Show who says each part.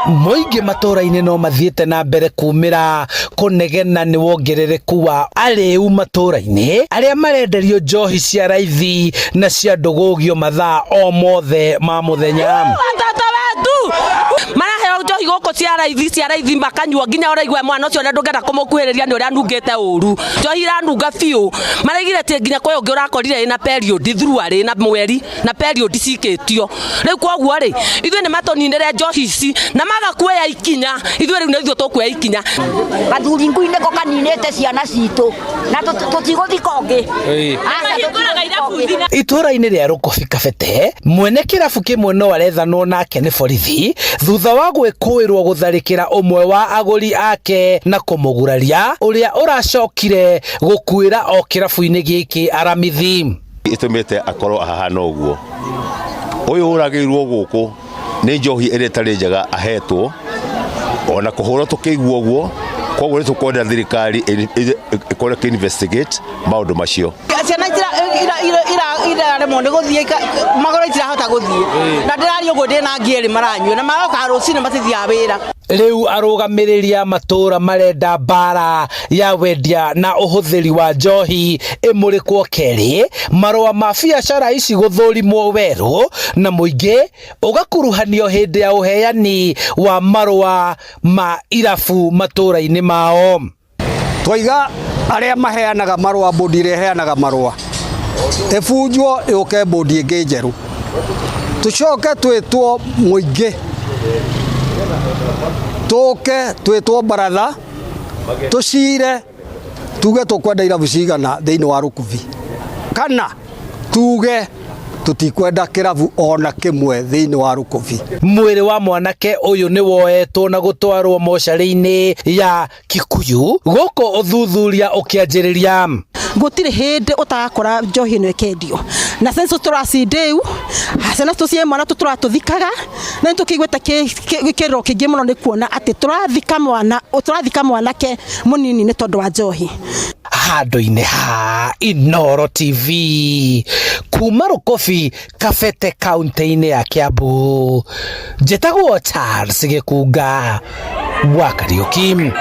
Speaker 1: Mũingĩ matũũra-inĩ no mathiĩte na mbere kumĩra kũnegena nĩ wongerereku wa arĩu matũũra-inĩ arĩa marenderio njohi cia raithi na cia ndũgũgio mathaa o mothe ma mũthenya.
Speaker 2: Watoto wetu maraheo njohi gũkũ cia raithi, cia raithi, makanyua nginya ũraigua mwana ũcio ona ndũngĩenda kũmũkuhĩrĩria nĩ ũrĩa anungĩte ũru. Njohi iranunga biũ. Maraigire atĩ nginya kwĩ ũngĩ ũrakorire ĩna period thuruarĩ na mweri na period cikĩtio. Rĩu koguo rĩ, ithuĩ nĩ matũninĩre njohi ici na maga kuoya ikinya, ithuĩ rĩu nĩ ithuĩ tũkuoya ikinya.
Speaker 3: Gathuri ngui nĩko kaninĩte ciana citũ na tũtigũthika ũngĩ. Aca,
Speaker 2: Mahingũraga
Speaker 3: tũtigũthika ũngĩ.
Speaker 2: irabu.
Speaker 1: Itũũra-inĩ rĩa Rũkobi Kabete, mwene kĩrabu kĩmwe no arethanwo nake nĩ borithi thutha wa gwĩkũĩrwo gũtharĩkĩra ũmwe wa agũri ake na kũmũguraria, ũrĩa ũracokire gũkuĩra o kĩrabu-inĩ gĩkĩ Aramithi.
Speaker 4: Ĩtũmĩte akorwo ahana ũguo. Ũyũ ũragĩirwo gũkũ nĩ njohi ĩrĩa ĩtarĩ njega ahetwo, ona kũhũrwo tũkĩigua ũguo. Koguo nĩ tũkwenda thirikari ĩkorwo ĩkĩ investigate maũndũ macio.
Speaker 5: Ciana iraremwo nĩ gũthiĩ, magũrũ itirahota gũthiĩ, na ndĩraria ũguo ndĩna ngi erĩ maranyua na maroka rũcinĩ matithiaga wĩra.
Speaker 1: Rĩu arũgamĩrĩri a matũũra marenda mbara ya wendia na ũhũthĩri wa njohi ĩmũrĩkwo kerĩ, marũa ma biacara ici gũthũrimwo werũ na mũingĩ ũgakuruhanio hĩndĩ ya ũheani wa marũa ma irabu matũũra-inĩ mao.
Speaker 6: Twaiga arĩa maheanaga marũa, mbũndi ĩrĩa ĩheanaga marũa ĩbunjwo yũke mbũndi ĩngĩ njerũ, tũcoke twĩtwo mũingĩ, tũke twĩtwo baratha, tũcire tuge tũkwenda irabu cigana thĩinĩ wa Rũkubi, kana tuge tũtikwenda kĩrabu ona kĩmwe thĩinĩ wa Rũkubi.
Speaker 1: Mwĩrĩ wa mwanake ũyũ nĩ woetwo na gũtwarwo mocarĩ-inĩ ya Kikuyu gũkũ ũthuthuria ũkĩanjĩrĩria.
Speaker 7: Gũtirĩ hĩndĩ ũtagakora njohi ĩno ĩkĩendio na census tũracindĩu ciana citũ cia mwana tũtũrathikaga, na nĩ tũkĩiguĩte kĩrĩro kĩingĩ mũno nĩ kuona atĩ tũrathika mwana, tũrathika mwanake mũnini nĩ tondũ wa njohi.
Speaker 1: Handũ-inĩ ha Inooro TV kuma Rũkobi, Kabete, kaunti-inĩ ya Kiambu, njĩtagwo Charles Gĩkunga wa Kariũki.